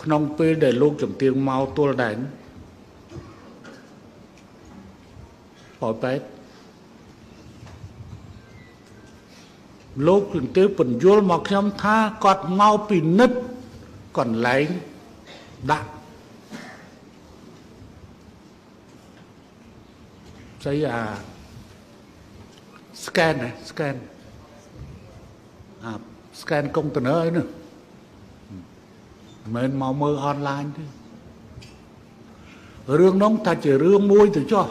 ក្នុងពេលដែលលោកជំទាវមកទល់ដែនប៉ោយប៉ែតលោកជំទាវពន្យល់មកខ្ញុំថាគាត់មកពិនិត្យកន្លែងដាក់ស្អីអា scan ណា scan អា scan កុងតឺន័រអីនោះមិនមែនមកមើលអនឡាញទេរឿងនោះថាជារឿងមួយទៅចោះ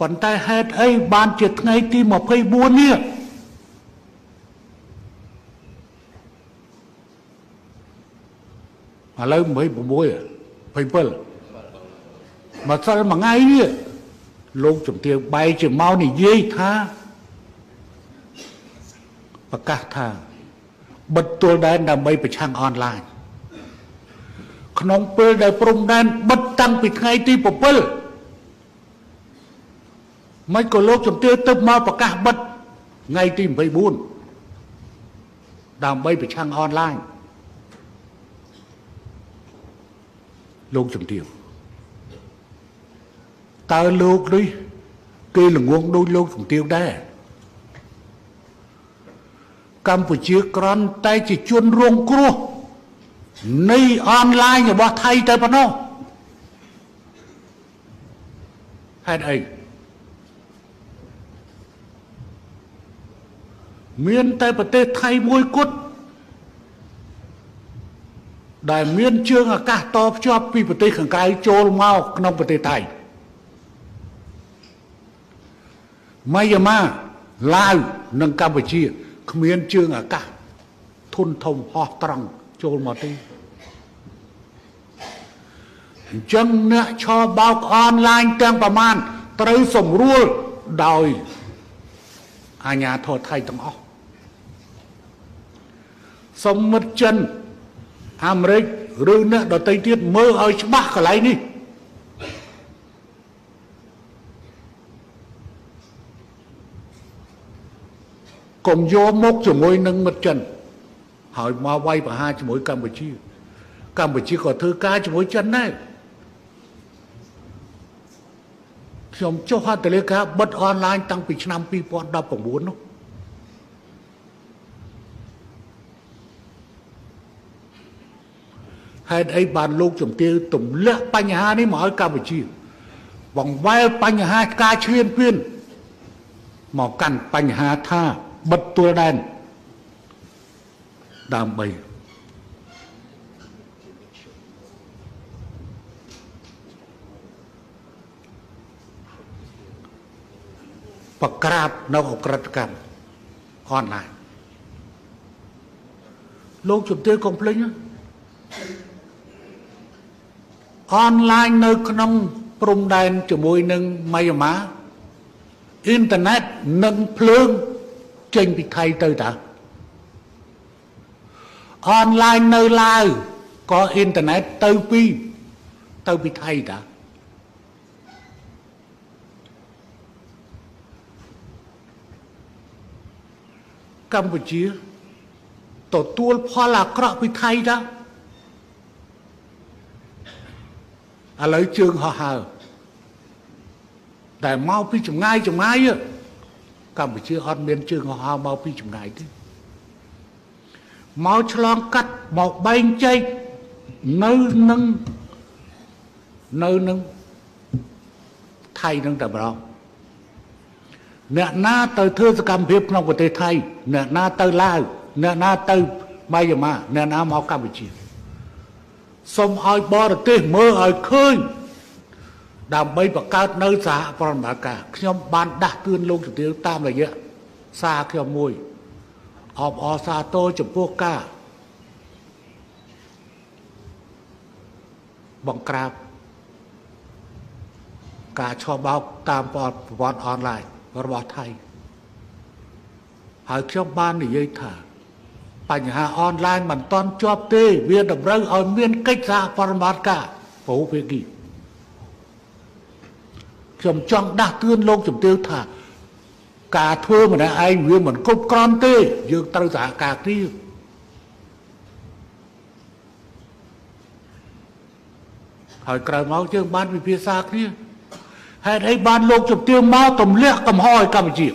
ប៉ុន្តែហេតុអីបានជាថ្ងៃទី24នេះឥឡូវ26 27មកសិលមួយថ្ងៃនេះលោកជំទាវបែរជាមកនិយាយថាប្រកាសថាបិទទួលដែនដើម្បីប្រឆាំងអនឡាញក្នុងពេលដែលព្រំដែនបិទតាំងពីថ្ងៃទី7មិនក៏លោកជំទាវទៅមកប្រកាសបិទថ្ងៃទី24ដើម្បីប្រឆាំងអនឡាញលោកជំទាវតើលោកនេះគេល្ងងដូចលោកជំទាវដែរកម្ពុជាក្រន់តែជាជនរងគ្រោះនៃអនឡាញរបស់ថៃតែប៉ុណ្ណោះហេតុអីមានតែប្រទេសថៃមួយគត់ដែលមានជើងអាកាសតភ្ជាប់ពីប្រទេសខាងក្រៅចូលមកក្នុងប្រទេសថៃមីយ៉ាម៉ាឡាវនិងកម្ពុជាគ្មានជើងអាកាសធុនធំហោះត្រង់ចូលមកទេអញ្ចឹងអ្នកឆបោកអនឡាញទាំងប្រមាណត្រូវសម្រួលដោយអាជ្ញាធរថៃទាំងអស់សូមមិត្តចិនអាមេរិកឬអ្នកដទៃទៀតមើលឲ្យច្បាស់កន្លែងនេះកុំយកមកជាមួយនឹងមិត្តចិនហើយមកវាយប្រហារជាមួយកម្ពុជាកម្ពុជាក៏ធ្វើការជាមួយចិនដែរខ្ញុំចុះហត្ថលេខាបិទអនឡាញតាំងពីឆ្នាំ2019នោះហេតុអីបានលោកជំទាវទម្លាក់បញ្ហានេះមកឲ្យកម្ពុជាបង្វែរបញ្ហាការឈ្លានពានមកកាន់បញ្ហាថាបិទទួលដែនដើម្បីប្រក្រាបនៅអក្រិតកម្មអនឡាញលោកជំទាវកុំភ្លេចអនឡាញនៅក្នុងព្រំដែនជាមួយនឹងមីយ៉ាម៉ាអ៊ីនធឺណិតនិងភ្លើងចេញពីថៃទៅតាអនឡាញនៅឡាវក៏អ៊ីនធឺណិតទៅពីថៃតាកម្ពុជាទទួលផលអាក្រក់ពីថៃតាឥឡូវជើងហោះហើរតែមកពីចម្ងាយកម្ពុជាអត់មានជើងហោះហើរមកពីចម្ងាយទេមកឆ្លងកាត់មកបែងចែកនៅនឹងថៃនឹងតែម្ដងអ្នកណាទៅធ្វើសកម្មភាពក្នុងប្រទេសថៃអ្នកណាទៅឡាវអ្នកណាទៅមីយ៉ាម៉ាអ្នកណាមកកម្ពុជាសូមឲ្យបរទេសមើលឲ្យឃើញដើម្បីបង្កើតនៅសហប្រតិបត្តិការខ្ញុំបានដាស់តឿនលោកជំទាវតាមរយៈសារខ្ញុំមួយអបអរសាទរចំពោះការបង្ក្រាបការឆបោកតាមប្រព័ន្ធអនឡាញរបស់ថៃហើយខ្ញុំបាននិយាយថាបញ្ហាអនឡាញមិនទាន់ជាប់ទេវាតម្រូវឲ្យមានកិច្ចសហប្រតិបត្តិការពហុភាគីខ្ញុំចង់ដាស់តឿនលោកជំទាវថាការធ្វើម្នាក់ឯងវាមិនគ្រប់គ្រាន់ទេយើងត្រូវសហការគ្នា ហើយក្រោយមកយើងបានពិភាក្សាគ្នាហេតុអីបានលោកជំទាវមកទម្លាក់កំហុសឲ្យកម្ពុជា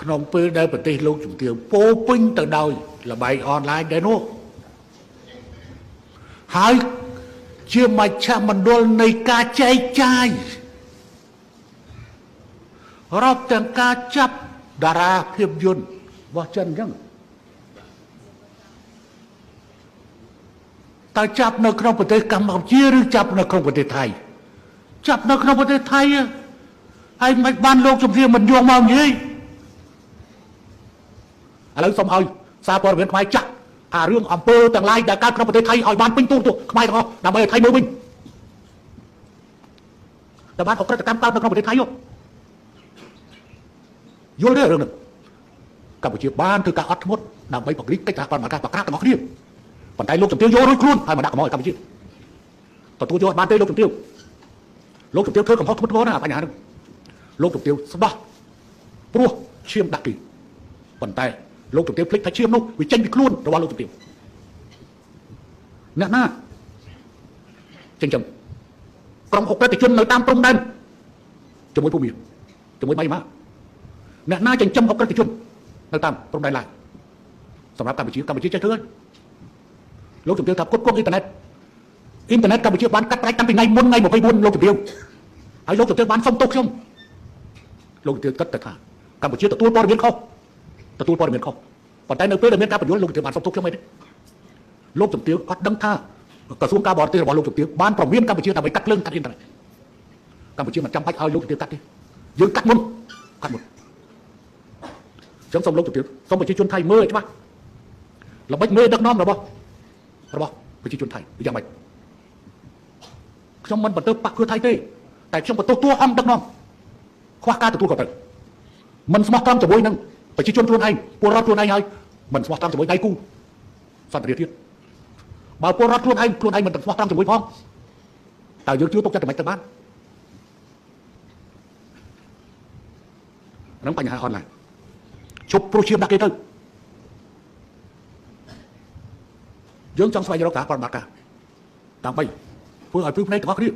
ក្នុងពេលដែលប្រទេសលោកជំទាវពោពេញទៅដោយលបែងអនឡាញដែរនោះហើយជាមជ្ឈមណ្ឌលនៃការចែកចាយរាប់ទាំងការចាប់តារាភាពយន្តរបស់ចិនអញ្ចឹងតើចាប់នៅក្នុងប្រទេសកម្ពុជាឬចាប់នៅក្នុងប្រទេសថៃចាប់នៅក្នុងប្រទេសថៃហើយមិនបានលោកជំទាវមិនយកមកនិយាយឥឡូវសូមឲ្យសារព័ត៌មានខ្មែរចាក់អារឿងអំពើទាំងឡាយដែលកើតក្នុងប្រទេសថៃឲ្យបានពេញទូទៅខ្មែរទាំងអស់ដើម្បីឲ្យថៃមើលវិញតែបានអក្រិតកម្មកើតនៅក្នុងប្រទេសថៃយល់ទេរឿងនេះកម្ពុជាបានធ្វើការអត់ធ្មត់ដើម្បីបង្រីកកិច្ចសហប្រតិបត្តិការប្រកាសទាំងអស់គ្នាប៉ុន្តែលោកជំទាវយករួចខ្លួនហើយមកដាក់កំហុសឲ្យកម្ពុជាទទួលយកបានទេលោកជំទាវលោកជំទាវធ្វើកំហុសធ្ងន់ធ្ងរណាស់បញ្ហានេះលោកជំទាវស្ដោះព្រោះឈាមដាក់គេប៉ុន្តែលោកជំទាវភ្លេចថាឈាមនោះវាចេញពីខ្លួនរបស់លោកជំទាវអ្នកណាចិញ្ចឹមក្រុមអក្រិតជននៅតាមព្រំដែនជាមួយភូមិជាមួយម៉ៃម៉ាអ្នកណាចិញ្ចឹមអក្រិតជននៅតាមព្រំដែនឡាវសម្រាប់កម្ពុជាកម្ពុជាចេះធ្វើហើយលោកជំទាវថាគុតគងអ៊ីនធឺណិតអ៊ីនធឺណិតកម្ពុជាបានកាត់ផ្ដាច់តាំងពីថ្ងៃមុនថ្ងៃ24លោកជំទាវហើយលោកជំទាវបានសុំទោសខ្ញុំលោកជំទាវគិតទៅថាកម្ពុជាទទួលព័ត៌មានខុសទទួលព័ត៌មានខុសប៉ុន្តែនៅពេលដែលមានការបញ្យល់លោកជំទាវបានសុំទោសខ្ញុំអីទេលោកជំទាវអត់ដឹងថាក្រសួងការបរទេសរបស់លោកជំទាវបានប្រមានកម្ពុជាដើម្បីកាត់ភ្លើងកាត់អ៊ីនធឺណិតកម្ពុជាមិនចាំបាច់ឲ្យលោកជំទាវកាត់ទេយើងកាត់មុនកាត់មុនអញ្ចឹងសូមលោកជំទាវសូមប្រជាជនថៃមើលឲ្យច្បាស់ល្បិចមេដឹកនាំរបស់ប្រជាជនថៃយ៉ាងម៉េចខ្ញុំមិនបន្ទោសបក្សភឿថៃទេតែខ្ញុំបន្ទោសតួអង្គដឹកនាំខ្វះការទទួលខុសត្រូវមិនស្មោះត្រង់ជាមួយនឹងប្រជាជនខ្លួនឯងពលរដ្ឋខ្លួនឯងហើយមិនស្មោះត្រង់ជាមួយដៃគូសន្តិភាពបើពលរដ្ឋខ្លួនឯងខ្លួនឯងមិនស្មោះត្រង់ជាមួយផងតើយើងជឿទុកចិត្តមិនទៅបានហ្នឹងបញ្ហាអនឡាញជប់ព្រោះឈាមដាក់គេទៅយើងចង់ស្វែងរកសហប្រតិបត្តិការដើម្បីធ្វើឲ្យព្រឺភ្នែកទាំងអស់គ្នា